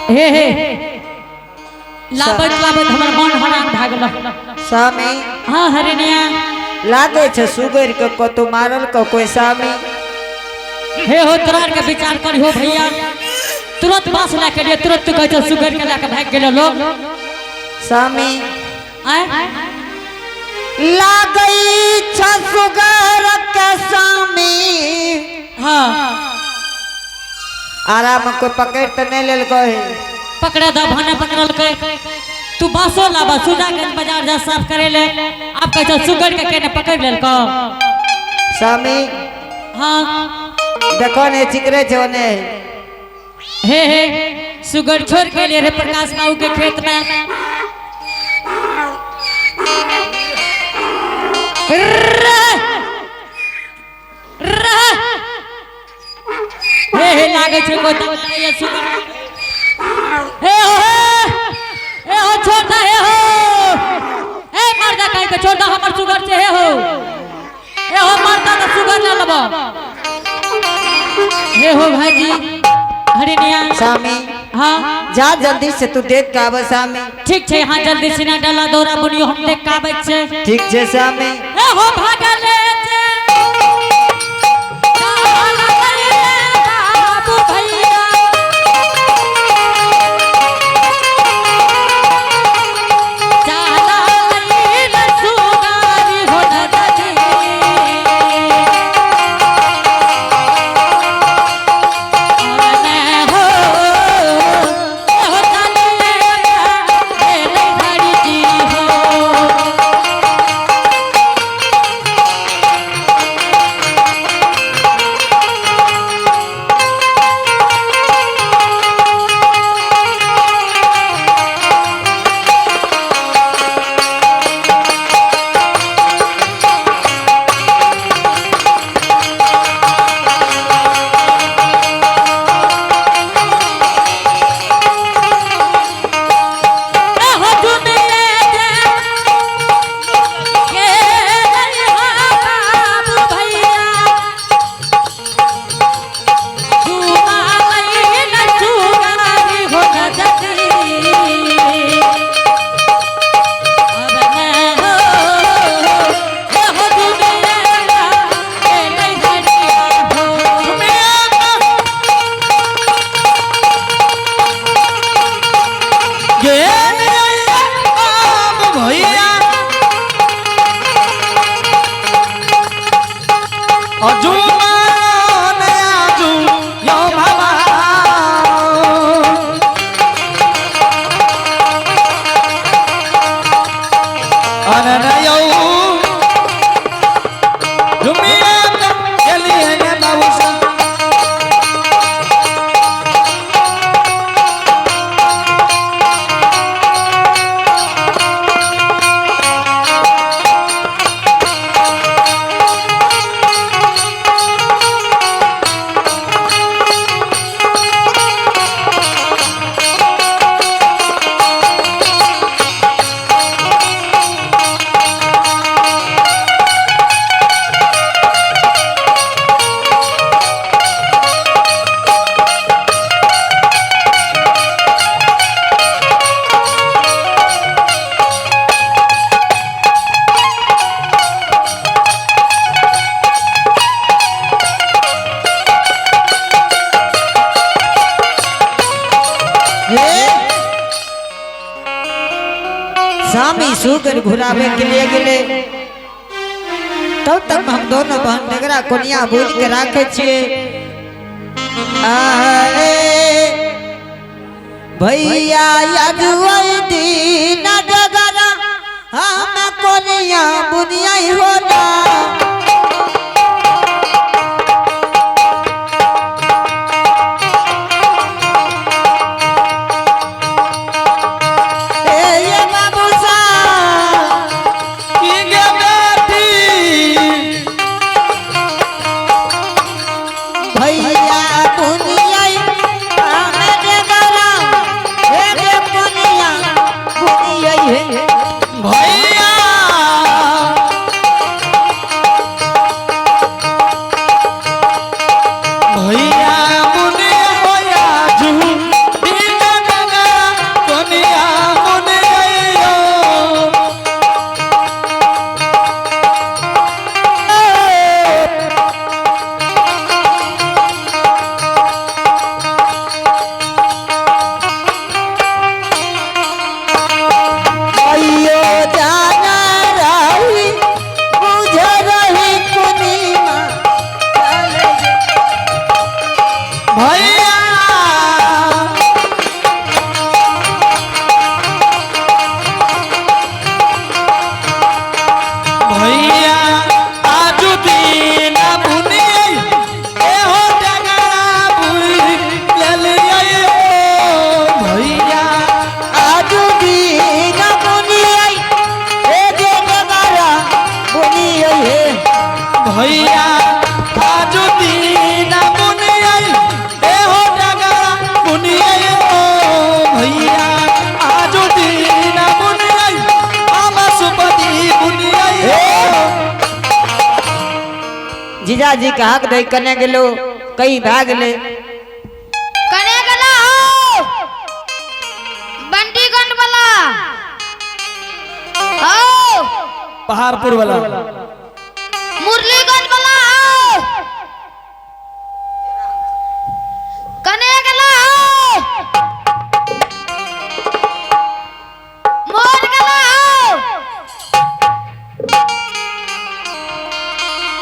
हे हे, लाबत लाबत हमर मन हरान भए गेल। स्वामी। हाँ हरिणिया। लागे छे सुगर के कतो मारल को कोई स्वामी। हे हो, तोरा के विचार करियो भैया, तुरंत बांस लए के लिए, तुरंत तू कहै छौ सुगर के लए के भागि गेलो लोग। स्वामी। आय। लागई छ सुगर के स्वामी। हाँ। आराम कोई पकड़ तो नहीं लेलको है। पकड़ा दा भाने पकड़लकै। तू बांसो लाबा, सुजागंज बाजार जा साफ करे ले, आप कहै छौ सुगर के केने पकड़ लेलको। स्वामी। हाँ। देखो ने चिकरे छे ओने। हे हे, सुगर छोड़ के लिए रे प्रकाश बाबू के खेत में। रे, रे। हे हे, लागे छे कोई तमारे ये सुगर। हे हो, हे हे हो, छोड़ दा, हे हो, हे मार दा कहीं के, छोड़ दा हमर सुगर से। हे हो, हे हो, मारता तो सुगर ले लेबो। हे हो भाईजी हरिणिया। स्वामी। हाँ। जा जल्दी से तू देख के आबे स्वामी। ठीक छे, हाँ जल्दी से ना डाला दौरा बुनियो, हम देख के आबै छे। ठीक छे स्वामी। हे हो भागले छे। बाबू भैया। चाला लईल सुगारी हो नदी। हो, हो चलिए हरि जी हो। हो जुमिले जे के बाबू भैया, जुमा लईल सुगारी हो नदी। अब मैं हो, हो जुमिले के हरिया हो। भैया अजुमान आजू यो भावा। अननयौ जुमिया चलिए ने बाबू सा। हे स्वामी, सुगर घुरावे के लिए गेले, तब तक हम दोनों बहन डगरा कोनिया बुझ के राखे छिए। आरे भैया, यजुआई दीन डगरा हम कोनिया बुनिया होला। ए ये बाबू सा। की गे बेटी? भैया बुनिया हम डगरा, हे गे कोनिया बुनिया हे। भैया। भैया भैया आजू दिन बुनियै एहो डगरा बुनि लेलियै ओ भैया आजू दिन बुनियै हे जे डगरा बुनियै हे। भैया आजू दिन बुनियै एहो डगरा बुनियै ओ भैया आजू दिन बुनियै आमा सुपति बुनियै ओ। जीजाजी के हक दे कने गेलो कई भाग ले। कने गेला हो बंटीगंज वाला हो, पहाड़पुर वाला, मुरलीगंज वाला हो, कने गेला हो, मोर गेला हो,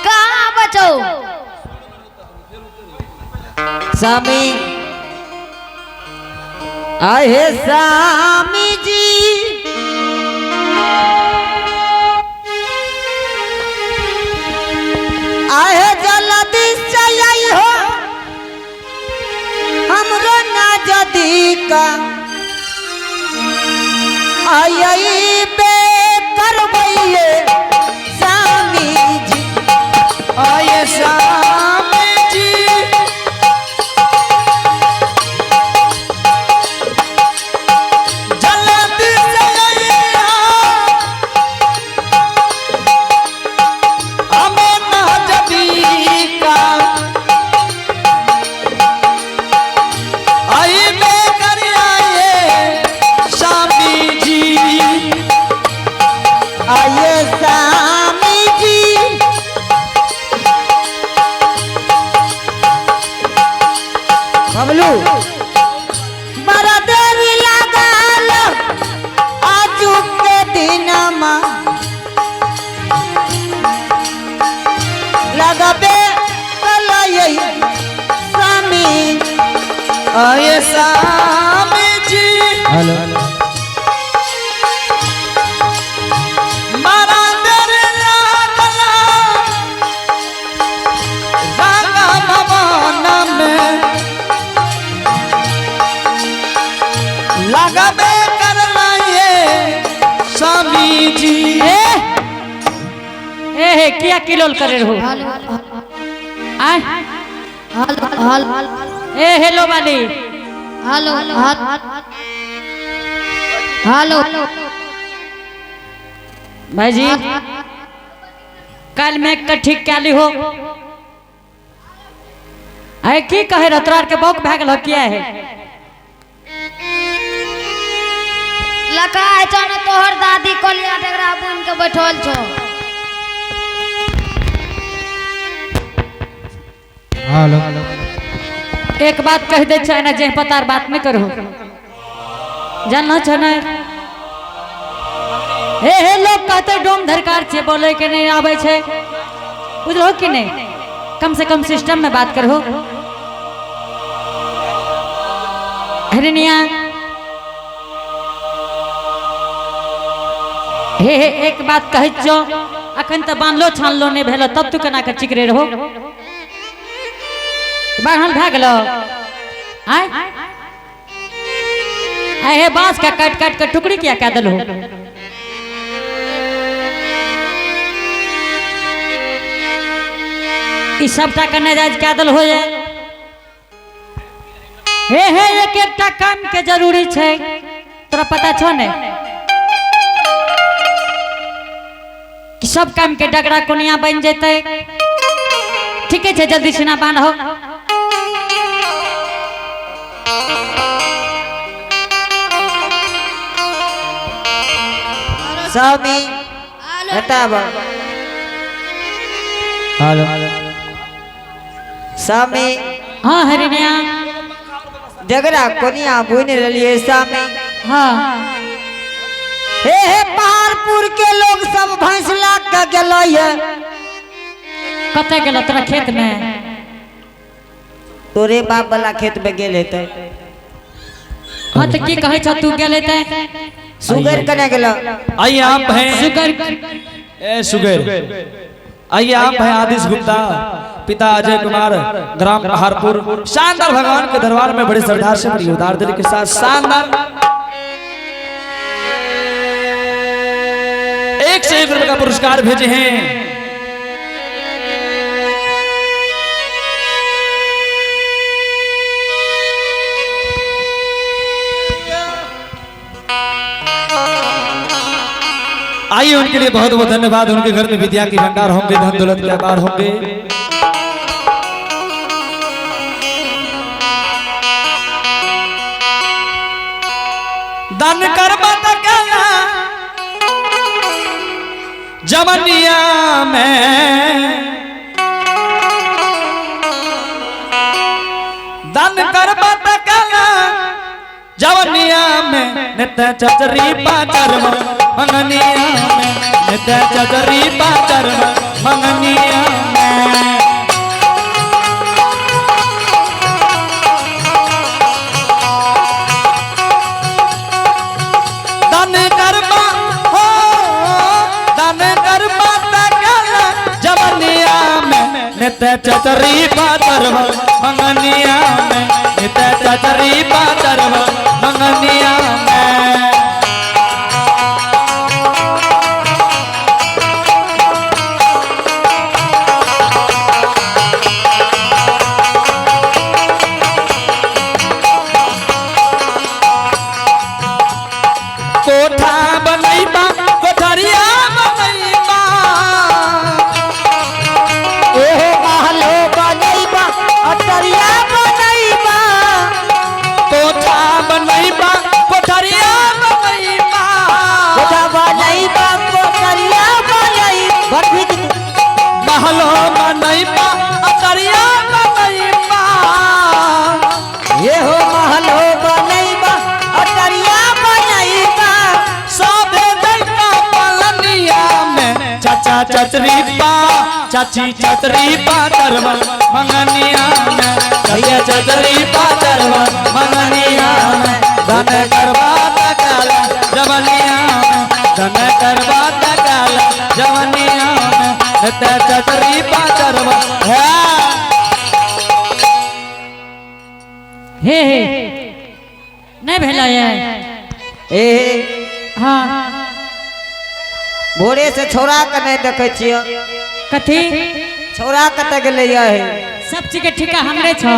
कहाँ बचो? स्वामी आहे स्वामी जी, आहे जल्दी से आई हो हमरो ना जदी का आई बे करबैये स्वामी जी। आये स्वामी जी जल्दी से आइया हमें ना जदी का आई बे कर आए स्वामी जी। आइए स्वामी जी। बबलू बड़ा देरी लागल आजू के दिनमा लगबे कलयै स्वामी। आये स्वामी जी। हेलो। मारा देर लागला रागा भवन में लगबे करना ये स्वामी जी। ए ए हे किया किलोल करे हो? आय हेलो हेलो। ए हेलो वाली। Hello hello. भाई जी कल मैं कट्ठी कैली हो आय की कहे रह तोरा के बौक भए गेल किया है? लका छौ ने तोहर दादी कोलिया डगरा बुन के बैठल छौ। एक बात कह दे छै ना जे पतार बात नहीं करो जानना छ ना। हे हे लोग कहते डोम धरकार छे बोले के नहीं आवे छे, बुझलो कि नहीं? कम से कम सिस्टम में बात करो। हरिनिया हे हे एक बात कहै छौ, अखन तऽ बान्हलो छानलो नहीं भेलो तब तू केना के चिकरे रहो? बान्हल भए गेलो? आय आय हे बांस के काट काट के टुकड़ी किया कए देलहो? ई सबटा के नाजायज कए देल हो जाए। हे हे एक एकटा काम के जरूरी छै, तोरा पता छौ ने कि सब काम के डगरा कोनिया बन जेतै? ठीके छै, जल्दी सिना बान्हो। स्वामी बताब। हेलो स्वामी। हाँ हरिनिया। डगरा कोनिया बुन रलिए स्वामी। हाँ। हे हे पहाड़पुर के लोग सब भैंस ला के गेलै। कतऽ गेलो तोरा खेत में? तोरे बाप वाला खेत में गेल हेतै। हाँ तो की कहै छ तू गेले ते? सुगर कने गेलो? आइए आप हैं सुगर। ए सुगर, आइए आप हैं आदिश गुप्ता, पिता अजय कुमार, ग्राम पहाड़पुर। शानदार भगवान के दरबार में बड़े श्रद्धा से बड़ी उदार दिल के साथ शानदार 101 रुपए का पुरस्कार भेजे हैं। आइए उनके लिए बहुत बहुत धन्यवाद। उनके घर में विद्या की भंडार होंगे, धन दौलत के व्यापार होंगे। दान कर जवनिया में, दान कर जवनिया में, नित चचरी पाचर मंगनिया में, नित चचरी पाचर मंगनिया में। दान करबा हो, दान करबा जवनिया में, नित चचरी पाचर मंगनिया में, नित चचरी पाचर मंगनिया में। कोठा बनैबा कोठरिया बनैबा, एहो महलो बनैबा अटरिया बनैबा, कोठा बनैबा कोठरिया बनैबा, कोठा बनैबा कोठरिया बनैबा, महलो बनैबा अटरिया बनैबा, एहो महलो बनैबा अटरिया बनैबा, साधे दैता पलनिया में, चाचा चचरी पा चाची चचरी पा तरवा मंगनिया में, चाचा चचरी पा तरवा मंगनिया में। धन करवा तकाला जवनिया में, धन करवा तकाला जवनिया में, नित चचरी पा तरवा। हे हे नहीं भेला ये। ए हाँ भोरे से छोरा के नहीं देखे छियो। कथी? छोरा कतऽ गेलै ये? सब चीज के ठिका हमरे छो।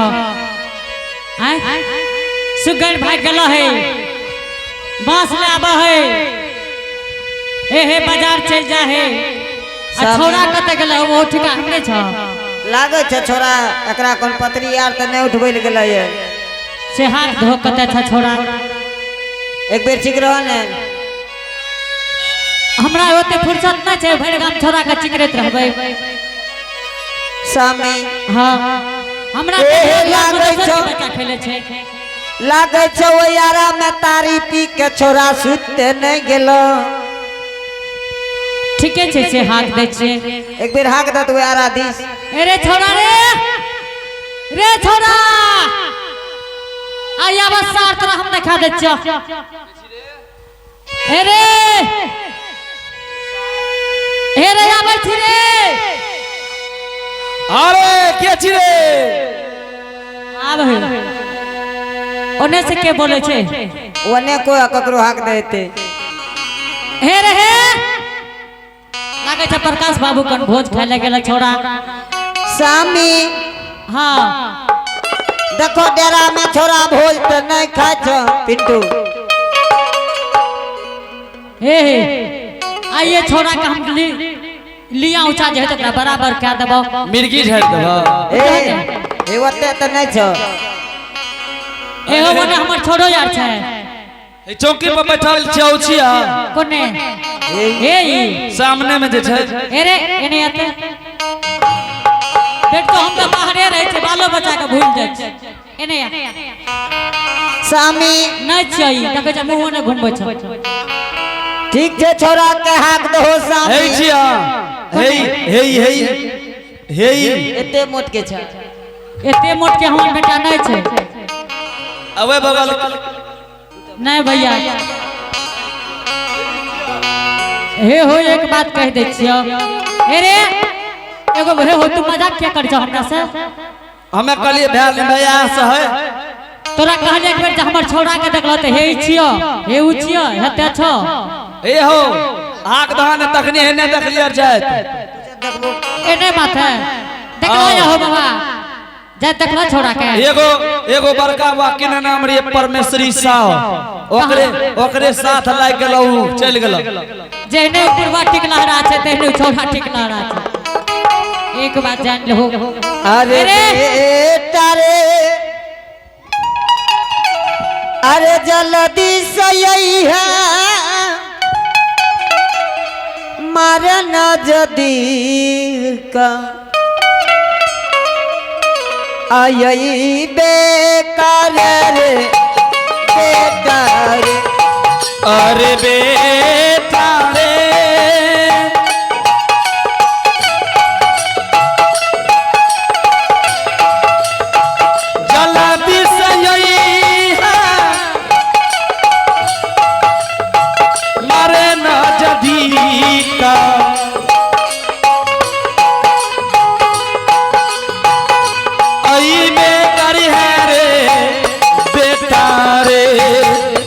आय सुगर भाग गेलो है, बांस ले आबा है, ए हे बाजार चल जा है। आ छोरा कतऽ गेलो वो ठिका हमरे छो। लागै छै छोरा एकरा कोन पतरी आर तऽ नहि उठबै लए गेलै ये। से हाथ धो कतऽ छ छोरा? एक बेर ठीक रह ने। हमरा ओते फुर्सत ना छै भरि गाम छोरा के चिकरैत रहबै। स्वामी हाँ हमरा ए लागै छौ, बच्चा खेलै छै। लागै छौ ओहि आरा में तारी पी के छोरा सुते नहीं गेलो। ठीके छै से हाक दै छियै। एक बेर हाक दत ओहि आरा दिस। ए रे छोरा रे, रे छोरा आया बस सार तोरा हम देखा दै छियौ। ए रे, ए रे आबै छी रे। अरे के छी रे? आब हे ओने से के बोले छै? ओने कोई ककरो हाक देते। हे रे हे लागै छै प्रकाश बाबू कन भोज खाय ले गेल छोरा। स्वामी हाँ देखो डेरा में छोरा भोज तो नहीं खाय छौ पिंटू। हे हे आइए छोरा के हम लिया ऊंचा जे हेतै ओकरा बराबर कए देबौ। मिर्गी झाड़ि देबौ। ए ए ओते तऽ नहीं छौ। एहो ओने हमर छोरो यार छै। ए चौकी पर बैठल छौ छिया। कोने? हे ई सामने में जे छै। ए रे एने आते। देख तो हम तऽ बाहरे रहै छै, बालो बच्चा के भूल जाइ छै। एने आ। स्वामी नहि छियै ई, देखै छै मुँहो नहि घुमबै छै। ठीक छै छोरा के हाक दहो स्वामी। हे छिया, हे हे हे हे एते मोट के छै। एते मोट के हमर बेटा नहीं छे। अवे बगल नहीं भैया, हे हो एक बात कह दे छियो। हे रे एगो हे हो, तू मजाक क्या कर छो हमरा से? हमें कहलिए भेल भैया से है। तोरा कहलिए एक बेर जे हमर छोरा के देखलो त हे ई छियो, हे उ छियो, हेते छो। ए हो आग दहन तखनी हेने देखलिए जात। एने बात है देखलो या हो बाबा, जा देखलो छोरा के। एगो एगो बड़का वाकी ने नाम रे परमेश्वरी साव, ओकरे ओकरे साथ लाग गेलौ चल गेलौ। जेहने पुरवा ठीक लहरा छे तेहने छोरा ठीक लहरा छे। एक बात जान लो। अरे बेटा रे, अरे जल्दी से यही है मारना जदी का आई बेकार रे बेटा रे। अरे बेटा रे जल्दी से यही है मारे ना जदी का आई बेकार है रे बेटा रे।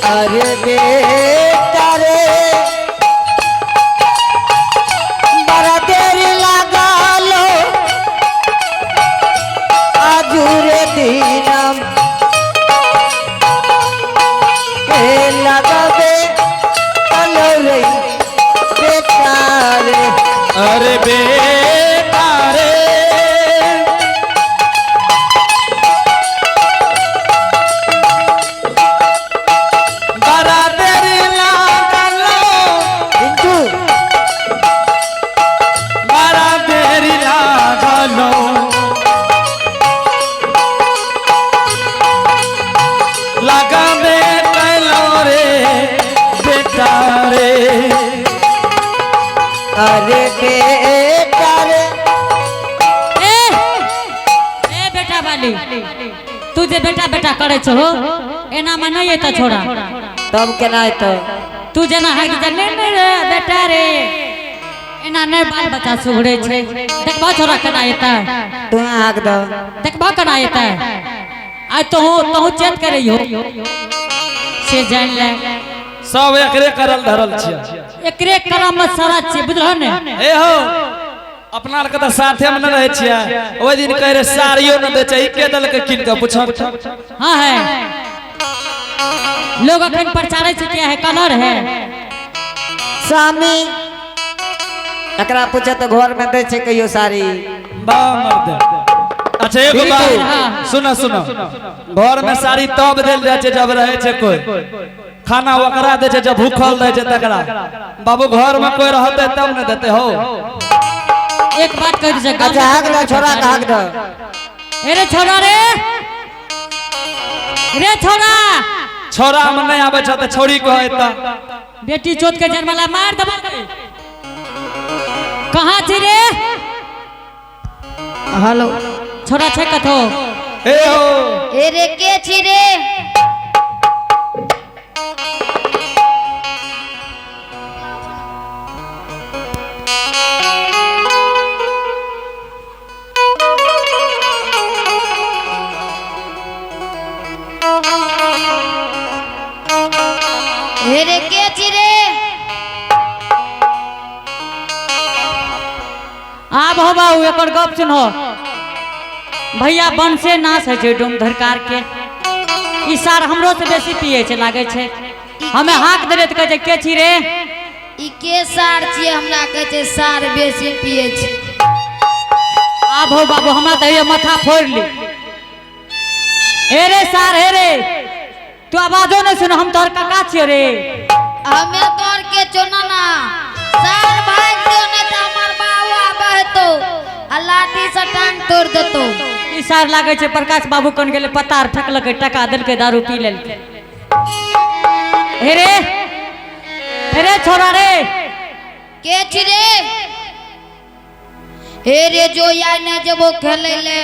अरे बेटा रे बड़ा देर लगा लो आजूरे दिनम ए लगावे अलो रे बेटा रे। अरे बेटा रे बड़ा देर लागल, पिंटू बड़ा देर लागल, लगावे कैलो रे बेटा रे। अरे बेटा रे ए ए बेटा वाली, तू जे बेटा बेटा करे छो एना में नहीं एता छोरा। तब केना एतो? तू जेना है कि नहीं नहीं रे बेटा रे, एना नहीं बाल बच्चा सुधरे छे। देखबा छोरा केना एता, तू हाक दो। देखबा केना एता। आ तोहू तोहू चेत करे हो से जान ले। सब एकरे करल धरल छियै, एकरे करम में सारा छियै, बुझलहो ने? ए हो अपना आर के त साथे में न रहै छियै। ओहि दिन कह रहे साड़ियो न दै छै, ई के देलकै किन के पूछब? हाँ है, लोग अखन प्रचारै छै क्या है कलर है। स्वामी एकरा पूछे तो घर में दै छै कहियो साड़ी। बा मर्द। अच्छा एगो बात सुनो सुनो, घर में साड़ी तब देल जाइ छै जब रहै छै कोई, खाना ओकरा दै छै जब भूखल रहै छै तकरा। बाबू घर में कोई रहतै तब न देतै हो। एक बात कह दै छै। अच्छा हाक दो छोरा के, हाक दो। ए रे छोरा रे, रे छोरा। छोरा में नहीं आबै छै त छोरी कहै त बेटी चोत के जन्मला मार देबा। कहाँ छी रे? हेलो छोरा छै कथो? ए हो ए रे के छी रे? हे रे के छी रे? आब हो बाबू एकर गप सुनो भैया, बनसे नाश होइ छै डोम धरकार के। ई सार हमरो से बेसी पिए छै लागै छै। हमे हाक देले त कहै छै के छी रे? ई के सार छियै? हमरा कहै छै सार बेसी पिए छै। आब हो बाबू हमरा त हैया माथा फोड़ि ली। हे रे सार, हे रे तू आवाजो नहीं सुन, हम तोहर काका छियो रे। हमे तोहर के चो ना ना सार भाग दियो नहीं त हमर बाबू आबे हेतो आ लाठी से टांग तोड़ देतो। ई सार लागै छै प्रकाश बाबू कन गेलै पतार ठकलकै, टका देलकै, दारू पी लेलकै। हे रे, हे रे छोरा रे। के छी रे? हे रे जो या न जबो खेलै ले।